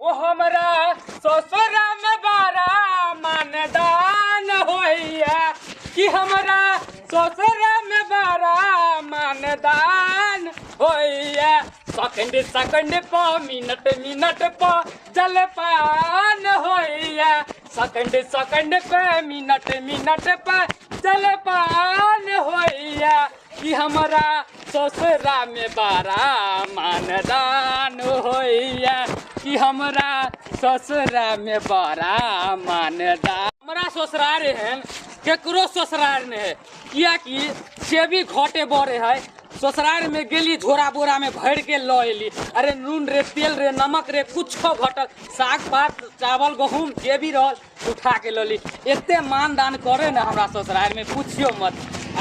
ओ हमरा ससुरा में बड़ा मानदान होइया कि हमरा ससुरा में बड़ा मानदान होइया। सेकंड सेकंड प मिनट मिनट प जलपान होइया। सेकंड सेकंड पे मिनट मिनट पे जलपान होइया कि हमरा ससुरा में बड़ा मानदान होइया कि हमरा ससुरा में बड़ा मानदान। हमरा ससुरार एहन केकरो ससुरार नहि है, कियाकि से भी घटे बढ़े है। ससुरार में गेली झोरा बोरा में भर के ल एली, अरे नून रे तेल रे नमक रे कुछो घटल, साग पात चावल गहूम जे भी रहल उठा के लली। एते मानदान करे ने हमरा ससुरार में पूछियो मत।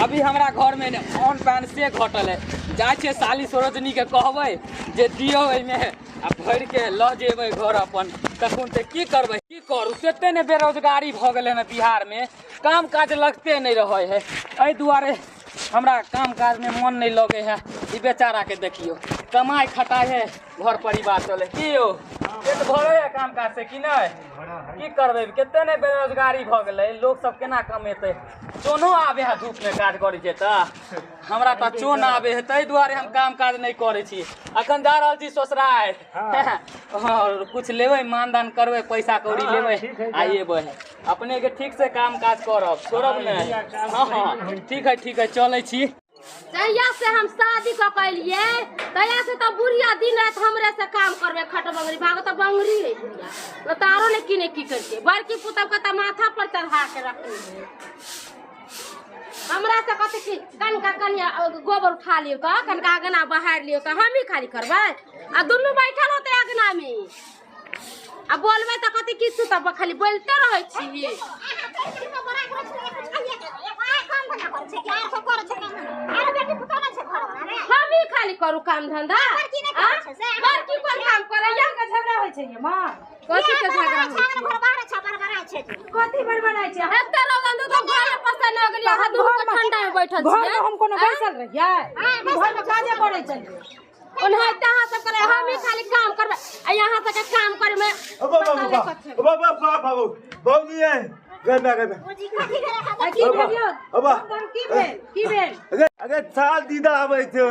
अभी हमरा घर में ने अन्न पान से घटल है, जाइ छियै साली सरोजनी के कहबै जे दियौ एहिमे आ भरि के लऽ जेबै घर अपन। तखन तऽ की करबै की करू, सेते ने बेरोजगारी भऽ गेलै हन बिहार में, काम काज लगते नहि रहै है, एहि दुआरे हमरा काम काज में मन नहि लगै है। ई बेचारा के देखियौ कमाइ खटाइ है घर परिवार चले। की यौ पेट भरै है काम काज से कि नहि? की करबै, कते ने बेरोजगारी भऽ गेलै, लोक सब केना कमेतै? चोनो आबै है धूप में काज करै छै तऽ हमरा तऽ चोन आबै है, ताहि दुआरे हम काम काज नहि करै छी। अखन जा रहल छी ससुरारि, और कुछ लेबै मानदान करबै, पैसा कौड़ी लेबै आ एबै। अपने के ठीक से काम काज करब, छोड़ब नहि। हँ हँ ठीक है ठीक है, चलै छी। जहिया से हम शादी कऽ के एलियै तहिया से तऽ बुढ़िया दिन राति हमरे से काम करबै, खट बंगरी भागो तऽ बंगरी है बुढ़िया, तो तारो ने की ने की करके बड़की पुतहु के तऽ माथा पर चढ़ा के रखने है। हमरा से कहते कि कनका कनिया गोबर उठा लियौ तऽ कनका अगना बहारि लियौ तऽ हमही खाली करबै, आ दुनू बैठल होतै अगना में आ बोलबै तऽ कहते कि सुतब, खाली बोलते रहै छी। हमही खाली करू काम धंधा, बड़की कोन काम करे? के झगड़ा होइ छै ये माँ? कथी के झगड़ा होइ छै? कथी बड़बड़ाइ छै? एते रौदा में तो घरे पर से न गेलियै, अहाँ दुनू के ठंडा में बैठल घर छियै। में हम कोनो बैसल रहियै? घर में काजे करै छलियै। ओनाहिते अहाँ सब करे, हमही खाली काम करबै आ यहाँ सबके काम करे में ओ बाबा बाबा बाबा बाबा बाबू ये गए मैं गए मैं आ की भेल यौ? अबा। की भेल की भेल? अरे अरे थाल दीदा आबै छै,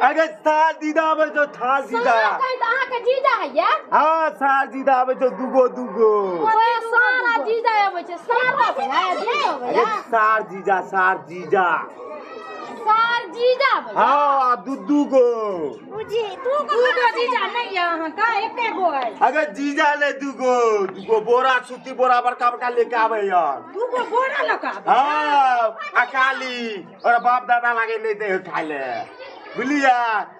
अरे थाल दीदा आबै छै, थाल दीदा। सारा कहीं तऽ अहाँके जीजा है ये? हाँ सार दीदा आबै छै, दूगो दूगो। ओए सारा जीजा अबै छै, सारा अबै है, जीजा अबै अरे है। सार जीजा, सार जीजा, सार जीजा अबै है। हाँ दू दूगो। दूगो जीजा नहि यऽ अहाँके, एके गो अछि। अगर जीजा ले दूगो दूगो बोरा सूती बोरा बड़का बड़का लेके आबै यार। दूगो बोरा लऽ कऽ आबै? हाँ अकाली और बाप दादा लागे नहीं दे खाय ले, बुझलियै,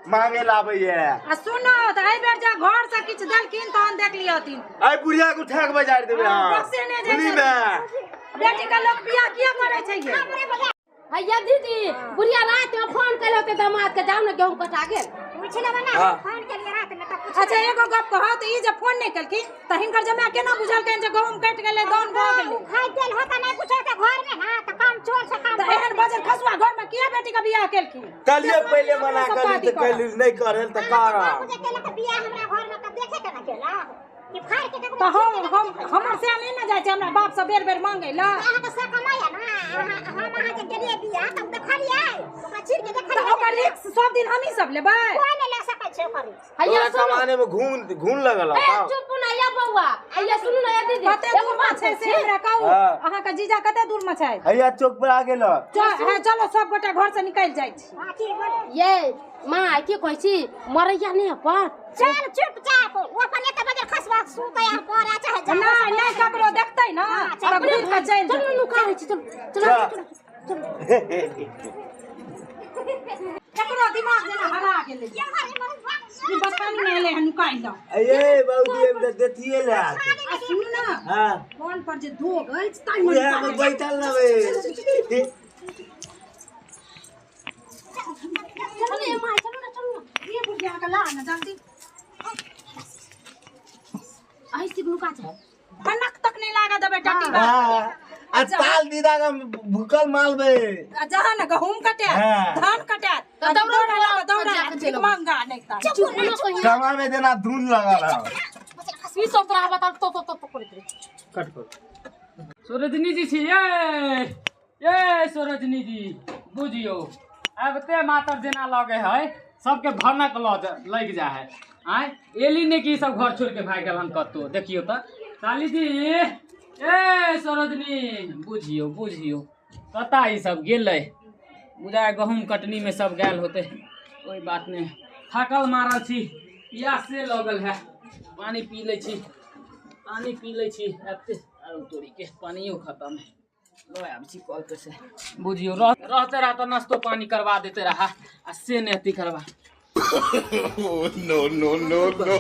मांगे लाबै ये। आ सुनो तऽ एहि बेर जे घर से किछु देलखिन तहन देख लियथिन। अइ बुढ़िया के उठा के बजार देबै। हाँ, हाँ बक्से नहि जाइ बुझली छथिन। बे? बेटी के लोक बियाह किया करै छै ये? हैया दीदी, बुढ़िया रात में फोन कैले होते दामाद के, जाओ ने गेहूं कटा गेल। अच्छा एगो गप कहौ तऽ ई जे फोन नहि केलखिन तऽ हिनकर जमाय केना बुझलकनि जे गहूम कटि गेलै, दाउन भऽ गेलै? तऽ एहन बजर खसुआ घर में किया बेटी के बियाह केलखिन? कहलियै पहिले मना सब करली शादी तऽ करब। कहली नहि करल तऽ करब। तऽ हम हमर से नहि ने जाइ छै हमरा बाप से बेर बेर मांगै लए। तऽ ओकर रिक्स सब दिन हमही सब लेबै? हैया तोरा सुनू। कमाने में घून घून लगल ए हौ। चुप ना या बौआ, हैया सुनू ना या दीदी, कते एगो दूर में बात छै से छै। हमरा कहू, हाँ। अहाँके जीजा कते दूर में छै? हैया चौक पर आ गेल। चल, चलो सब गोटा घर से निकलि जाइ छी। ये माँ की कहै छी, मरैया नहि अपन? चल चुपचाप, ओ अपन एक बजे खसबा सुतै आ पड़ा चाहे जा। नहि नहि ककरो देखतै ना तऽ घुरि कऽ चलि चलू जेतै। नुका रहै छी, चलू चलू चलू चलू। ककरो दिमाग जेना हरा गेलै। ई बथानी मे एलै हन नुकाइ लए। अये बाबूजी हम तऽ देखिए ले। आ सुनू ना, हाँ फोन पर जे दोग अछि ताहि मे उएह नुका में गेल। बैठल रहबै। चलू ने माँ, चलू ना चलू ना। ई बुढ़िया के ला ना जल्दी। अही सिर्फ नुका छै। भनक तक नहि लागऽ देबै टटी। हाँ आ ताल दीदा का भूखल मालबे। आ जहाँ ने गहूम कटात, हाँ। धान कटात, तऽ दौड़ल दौड़ा दौड़ल दौड़ा जाके भीख चलि आउ। मांगा नहीं ता। चुप ना कहिया। कमा में देना धुन लगल है। ई सब तोरा बता तो तो तो करैत रहे। कट करू। सरोजनी जी छी ये, ये सरोजनी जी बुझियो आबते मातर जेना लगे है सबके भनक लग जा है। आय एली ने कि सब घर छोड़ के भाग गेल हन कतौ। देखियो तऽ साली जी, ए सरोजनी बुझियो बुझियो कतऽ ई सब गेलै। बुझाय गहूँम कटनी में सब गेल होते। कोई बात नहीं, थाकल मारल छी, प्यास से लगल है, पानी पी लै छी, पानी पी लै छी। एते आरो तोरी के पानियो खत्म है। लऽ आबै छी कल पे से। बुझियो रहते रहते नाश्तो पानी करवा देते रहा आ से नहीं अथी करवा। No, no, no, no.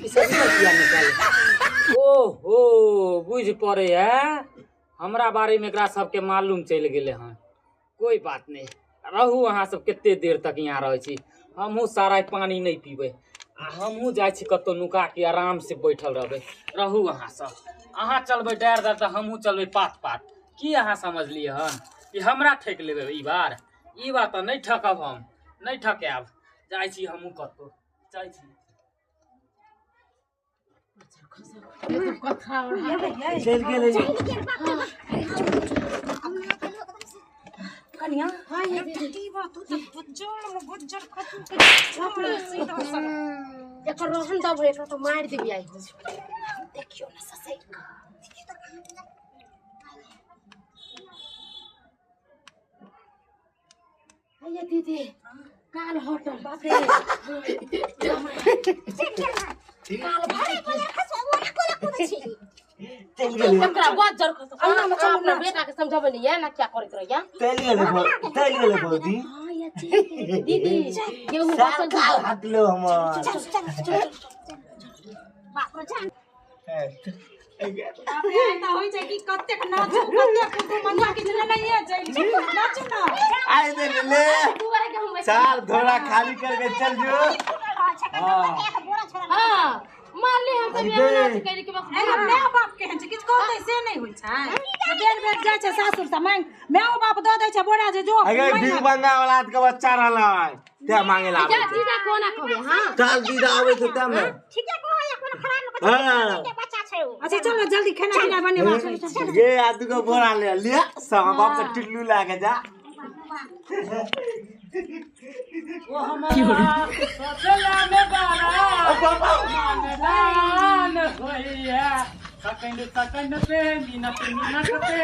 ई सब किया निकाले? ओहो बुझ पड़े है हमरा बारे में एकरा सबके मालूम चलि गेलै हन। कोई बात नहीं, रहू अहाँ सब कते देर तक यहाँ रहै छी। हमहूँ सारा पानी नहीं पीबै आ हमहूँ जाइ छी कतहु नुका के आराम से बैठल रहबै। रहू अहाँ सब, अहाँ चलबै डारि डारि तऽ हमहूँ चलबै पात पात। की अहाँ समझलियै हन कि हमरा ठकि लेबै ई बार? ई बार तऽ नहि ठकब, हम नहि ठकायब। जाइ छी हमहूँ कतहु जाइ छी। चलि गेलै। कनिया, टी बा तू तऽ गुज्जर में गुज्जर खतू के छापड़ सीधा सन। एकर रोहन दब एकरा तो मारि देबी आई हम। देखियो ना ससैर के। आइए दीदी काल होटल बाप रे। काल भाई चलि गेलै। एकरा बहुत जर खसो। अंगना में चलू अपना ना। बेटा के समझाबै नहीं है ना क्या करैत रहिया। चलि गेलै चलि गेलै भौजी। हां या दीदी गेहूं साल फसल काल हटलो हमर। बाप रे जान। बाप रे, तऽ होइ छै कि कतेक नाचू कतेक कुदू मजा किछु लेनाइए चलि नाचू ना। आइ दे ले दुआरे गेहूं साल धोरा खाली करके चल जो। हां मान ले हम सब यहाँ नाच करि के बस। एना my बाप केहन छै किछु कहतै से नहि होइ छै। जे बेर बेर जाइ छै सासुर से मांग, my बाप दऽ दै छै बोरा जे जो अगर भीख मंगा वाला के बच्चा रहलै ते मांगे ला जा आबै छै। दीदा कोना कहबे। हां चल दीदा आबै छै तब ने। ठीके कहै कोनो खराब लोक हाँ। के बच्चा छै ओ। अच्छा चलो जल्दी खाना पीना बनेबा छै। गे आ दूगो बोरा ले ले सब बाप के टिल्लू लागे जा। ओ हमरा ससुरा में बारा मानदान होइया। सेकंड सेकंड पे मिनट मिनट पे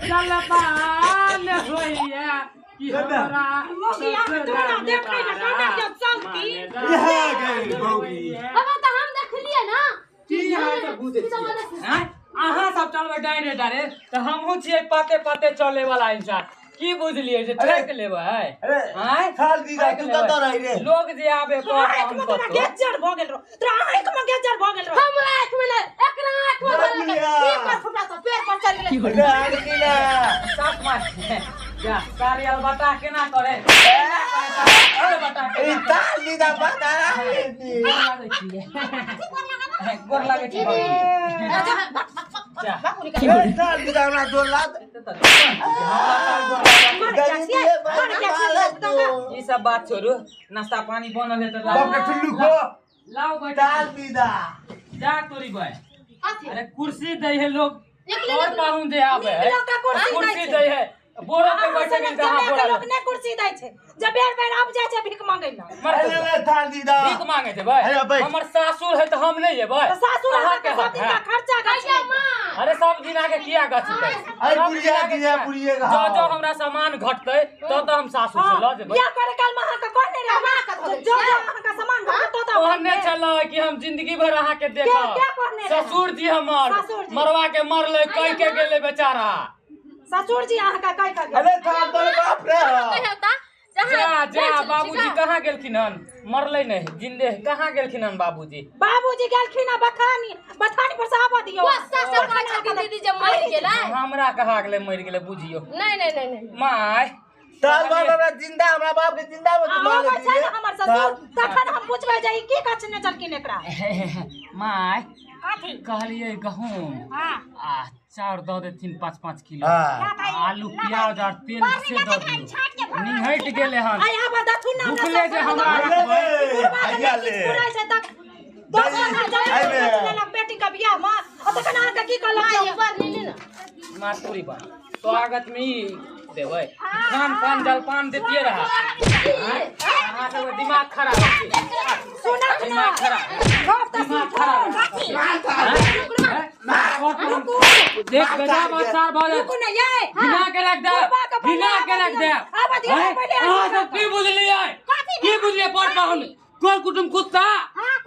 जलपान होइया कि हमरा मौगिया के तोरा देखै ने कोना के चलती। इहे गई भौजी। अब तऽ हम देखलियै ना की अहाँ सब बुझै छियै? आँय? अहाँ सब चलबै डायरे डायरे तऽ हमहूँ छियै पाते पाते चले वाला इंसान। की बुझलियै जे ठकि लेबै? अरे आँय? साल दीदा ठकि तू लेबै। कतऽ रही रे? लोग जे आबे तोरा कहत आँखि हम में तोरा कतौ। गेज्जर भऽ गेल रहो, तोरा आँखि में गेज्जर भऽ गेल रहो। हमरा आँखि में नहि, एकरा आँखि में धरल बुढ़िया। ई पर फुटा तऽ पेड़ पर चढ़ि गेलै। अरे आइ दीदा। साफ मार जा सारी अलबता केना करे, केना करे अलबता ई केना करे? ताल दीदा बता गोर लागै छियै, गोर लागै छी भौजी। जा। ए ताल दीदा हमरा दो लात। मर गया छियै, मर गया छियै तोरा। ई सब बात छोड़ू, नाश्ता पानी बनल है तऽ बाप के टिल्लू खो। लाओ बैठा ताल दीदा। जा तोरी भाई। कथी? अरे कुर्सी दै है लोग निकले और पाहुन जे आबे है नीक लोक के कुर्सी दै कुर्सी छै। दै है बोरा पे अहाँ बैठे सनक के कहाँ जमाए बोरा के लोक नहि कुर्सी दै छै, जे बेर बेर आबि जाइ छै भीख मांगै लए। मर अरे रे ताल दीदा। भीख मांगे जेबै? अरे बैठ। हमर सासुर है तऽ हम नहि जेबै? तऽ सासुर अहाँके अहाँके सब हक दिनका है। खर्चा कहिया गछलै। माँ अरे सब दिन आके किया गछतै? अरे सब बुढ़िया दिन आके दिया, किया? बुढ़िया के जँ हाँ। जँ हमरा सामान घटतै तब तऽ हम सासुर से लऽ जेबै। बियाह करे काल में अहाँके कहने रहै जो जो अहाँके सामान घटतौ तऽ कहने छलै कि हम जिंदगी भर अहाँके देखब। के कहने रहै? ससुर जी हमर ससुर जी। मरवा के मरलै, कहि के गेलै बेचारा। ससुर जी अहाँके कहि कऽ गेल। अरे ताल तोरे बाप रे। कहिया ता जा जा बाबूजी कहाँ गेलखिन हन? मरलै नहि, जिंदे कहाँ गेलखिन हन बाबूजी? बाबूजी गेलखिन हँ बथानी, बथानी पर से आबऽ दियौ। गुस्सा से कहै छथिन दीदी जे मरि गेलै। हमरा कहाँ गेलै मरि गेलै बुझियौ। नहीं नहीं नहीं नहीं माय ताल बाप हमरा जिंदा, हमरा बाप के जिंदा में आ, मार अबै छै दिए। ने हमर ससुर तखन हम पुछबै जे ई की गछने छलखिन एकरा। माय कथी? कहलियै गहूम हाँ। आ चाउर दऽ देथिन 5-5 किलो। हाँ। आलू प्याज और तेल से दऽ दियौ। निहटि गेलै हन। आइ आबऽ दथुन ना। भुखले जे हमरा ले, रखबै। बुढ़बा के हैया नहि ले। किछु पुरै छै तब दोसर ना जमीन आइबे। बेच लेलक बेटी के बियाह मे, आ तखन अहाँके की कहलक? माय ऊपर लीली ना। मातुरी बा स्वागत में ई देबै, खान पान जलपान देतियै रहा। अहाँ सबके दिमाग खराब छै। सुनत ना। दिमाग खराब। गप तऽ दिमाग सुनथुन। खराब। देख गजब अचार भऽ रुकू जायत। ने यै। हिना के रख दे। बुढ़बा के पहिले हिना के रख दे। आबऽ दियौ। हैं? पहिले अहाँ सब की बुझलियै? की बुझलियै? बड़ पाहुन कोन कुटुम? कुत्ता,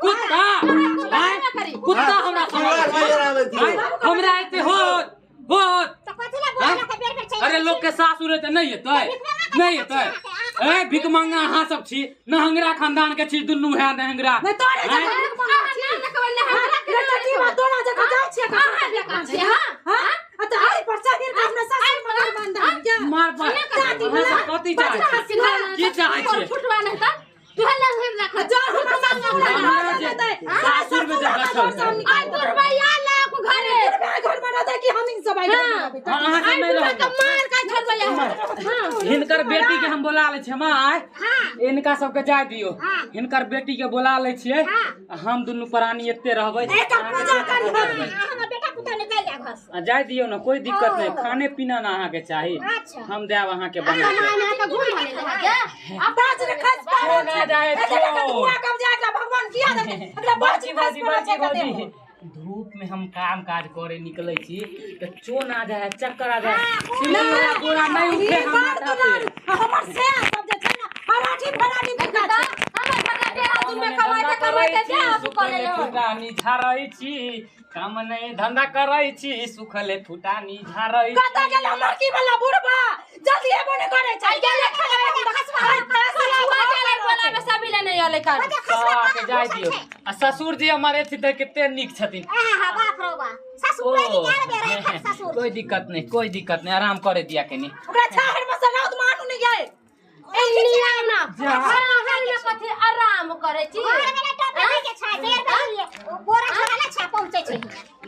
कुत्ता हैं? कुत्ता हमरा कुत्ता नजर आबै छै। हैं? हमरा एते होत होत। तऽ कथी लए बोललक बेर बेर चलि? अरे लोक के सासुर तऽ नहि एतै, नहि एतै। ए भिख मंगा अहाँ सब छी, नहंगरा खानदान के छी दुनू है नहंगरा। नहि तोरे हैं? जकाँ भीख मंगा छी। रे टटीवा, तोरा जकाँ जाइ छियै अहाँ जकाँ छी, हाँ? हाँ? आ तऽ आइ पर चढ़ि कऽ अपना सासुर मे घर बान्धल क्या? मार पार। दादी अहाँ सब कथी चाहै छी? की चाहै छियै? फुटवा नहीं तऽ तुहे लग रख। जा हमरा सासुर मे हमरा घर जे देतै। सासुर मे जे सासुर बचल घर से आई बुढ़बा या लाख घरे। बुढ़बा घर मे रहतै कि हम सब आइ घर मे रहबै? हाँ, अहाँ सब आई नहि बुढ़बा रहबै। के मार के छोड़बै। हां। हिनकर बेटी के हम बोला लै छियै माय। हिनका सबके जाय दियौ। हिनकर बेटी के बोला लै छियै आ हम दुनू प्राणी एते रहबै। एकर पूजा करी हम। हमर बेटा पुतहु निकलि जाय घर से। आ जाय दियौ ने, कोई दिक्कत नहीं। खाने पीना ना अहाँके चाही। अच्छा। हम देब अहाँके बना के। माय के घूम ले के। आ बाज रे खस पड़ल ना छै। जाए एते छो। के धुआं कब्जा एकरा भगवान किया देलकै? एकरा बाज भौजी खस भौजी पड़ल भौजी छै कते। भौजी, धूप में हम काम काज करे निकले छी तऽ चोन आ जाए है, चक्कर आ जाए है। सिलौरा गोरा नहीं उठे ई हम बार माथा दुलार पे। हमर से सब जे छै ना हराठी फराठी बिका छै। हमर घर देहरादून में काम कमाइते धंधा करै कमाइते छी, जा कऽ सुखले लेलो। फुटानी झारै छी। काम नहीं धंधा करै छी, सुखले फुटानी झारै छी। कतऽ गेल हमर की वाला बुढ़बा? जल्दी एबो ने करै छै। गेलै खसुआ गेलै बोलाबे सब ले नहीं अलै कर। के जाय दियौ। आ ससुर जी हमर एथिन तऽ कते नीक छथिन। आहा बाप रो बा, ससुर ओ कोई निकाल बे रे खक ससुर। कोई दिक्कत नहीं, कोई दिक्कत नहीं, आराम करे दिया कनी। ओकरा छाहर में से रौद मानू नहीं जाए। ए निया ना हर में कथी आराम करै छी? घर वाला टोपी नहीं के छै, बेर बेर बोरा छोड़ा छै पहुंचे छै।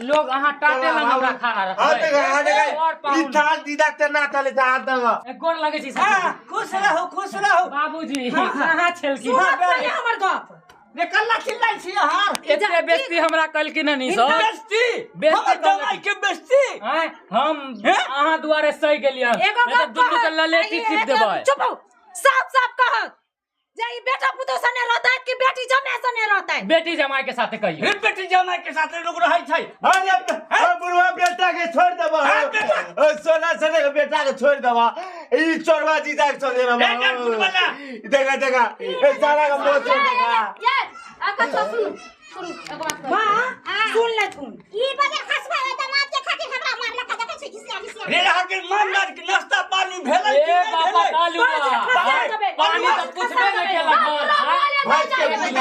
लोग अहाँ टाटे लग हमरा खड़ा हाँ देखा, हाँ रखबै। देखा। और ई पाहुन। थाल दीदा तेना तले जा दगा। ए, गोर लगै छी। हाँ, खुश रहू, खुश रहू। बाबूजी कहाँ छलखिन? सुनत नहीं हमर गप। रे कल्ला चिल्लाइ छी अहाँ? एते बेस्ती हमरा कहलखिन हन ई सब। बेस्ती? बेस्ती हमर कहलक। जमाई के बेस्ती? आँय, हम हैं? अहाँ दुआरे सही गेलियै हन। एगो नहीं तऽ गप दुनू के कहत, ललेटी आ ई टिप देबै। चुप हो। साफ साफ कहत जे ई बेटा पुतोह सने रहतै कि बेटी जमाय सने रहतै? बेटी जमाई के साथे कहियौ। रे बेटी जमाई के साथे लोग रहै छै। अरे अरे बुढ़वा, बेटा के छोड़ देबा। हाँ, बेटा। सोना सने के बेटा के छोड़ देबा, ई चोरवा जीजा के छोड़ देबा। ए, डर वाला। देखा देखा, ए सारा का मोह छोड़ देखा। ये आका तो सुन सुन, एगो बात कहै। माँ, सुन लेथुन। ई बजर खसबा है दामाद के खातिर हमरा मारलक, देखै छै घिसिया घिसिया। रे अहाँके मान दान के नाश्ता पानी भेलै ए कि नहि बाबा भेलै? कालुआ, खसा देबै। पानी तऽ पुछबे नहि केलक हन, आँय? भैंस के गुदी,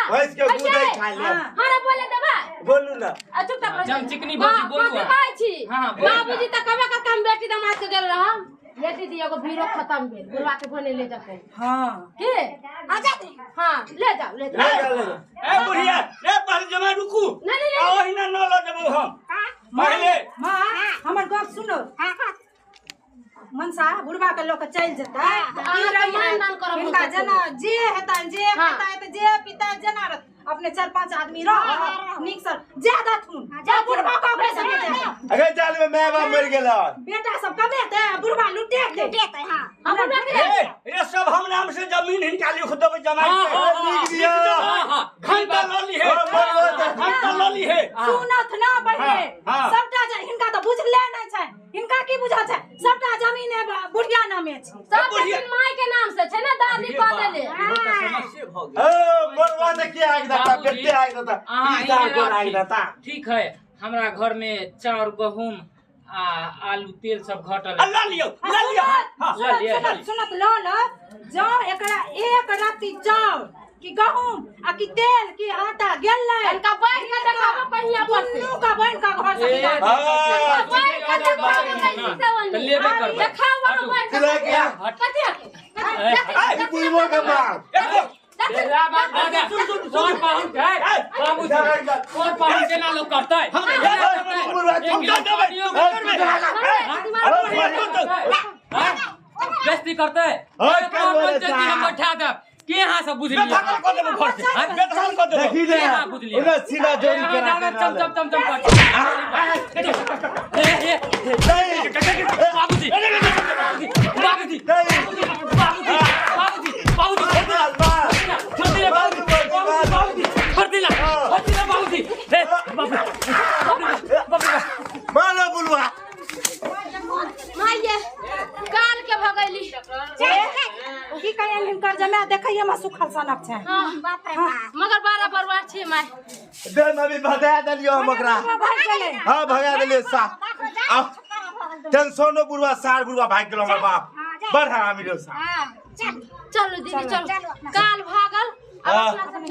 भैंस के गुदै खा ले। हमरा बोले देबै? बोलू ना। आ चुप चाप रह। जम चिकनी भौजी, बोलू कथी अहाँ। कहै छी? हाँ, बोलू। बाबूजी तऽ कबे का काम बेटी दमाद के गेल रहम। बेटी दी एगो भीरो खत्म भेल, बुढ़वा के भने ले जाके। हाँ। के आ जा दे। हाँ, ले जाओ, ले जाओ। ले जा। ए बुढ़िया, ए पहले जमाई रुकू। नहीं, नहीं, आ नहीं। ओहिना न लऽ जेबौ हम पहिले। माँ, हमर गप सुनो। हां हां। मनसा बुढ़बा के लऽ के चलि जेतै। अहाँके मान दान करब। हिनका हम। जेना जे हेतनि, जे खेतै तऽ जे पीतै, जेना रहत, अपने चारि पाँच आदमी रह नीक सँ जे देथुन। जा बुढ़बा के ओकरे संगे जाय। अगर जाल में my बाप मर गेल। बेटा सब कमेतै आ बुढ़बा लुटेतै। लुटेतै, हां। हम बुढ़वा के ए रे सब हम नाम से जमीन हिनका लिख देबै जमाई हाँ, के। हाँ, लिख दिया। हाँ, हाँ। घंटा लऽ लीहे। हाँ, बोल, बोल। घंटा लऽ लीहे। सुनत ना पहिले। हाँ, हाँ। सबटा जे हिनका तऽ बुझले नहि छै। हिनका की बुझल छै? सबटा जमीन है बुढ़िया नामे छै। सब बुढ़िया- जमीन माय के नाम से छै ने, दादी कह देले। इहो तऽ समस्ये भऽ गेल। ओ मरवा से के आग देता? बाबूजी, बेटे आग देता। अहाँ ई साल इहे गोर आग राखी। देता। ठीक है, हमरा घर में चाउर गहूम आ आलू तेल सब घटल आ है। लऽ लियौ, लऽ लियौ। हाँ। लऽ लिअ। सुनत सुनत, लऽ लऽ जँ एकरा एक रत्ती चाउर कि गहूम आ कि तेल कि आटा गेलै, हिनका बैठ के देखाबो कहिया पर से। दुनू का बहिन का घर से ए, विदा। हाँ। बैठ के देखाबो कैसे से ओनी। तऽ लेबे करबै। देखाबो हटू। बैठ के। चला गया। कथी हके? ए, ई बुढ़वा के मार। एगो बेला बात भऽ गेल। कोन पाहुन छै बाबूजी, कोन पाहुन केना लोक करतै? बेइज्जती करतै, पंचायती हम बैठा देब। के अहाँ सब बुझलियै? देखी ले ओने सीधा जोड़ी करा के चम चम चम चम कर। बाबूजी बाबूजी बाबूजी बाबूजी बाबूजी बाबूजी मालो बुलवा माइये काल के भगैली। की कहियन हिनकर जमा देखैये में सुखल सनक छै। हां बाप रे बाप, मगर बड़ा बर्बाद छी माय। दे नबी भगा देलियो हम ओकरा। भाग गेलै। हां भगा देलियो सा। टेंशनो बुढ़वा सार बुढ़वा भाग गेलो हमर बाप। बड़ हरामी रो सा। चलो दीदी चलो, काल भागल।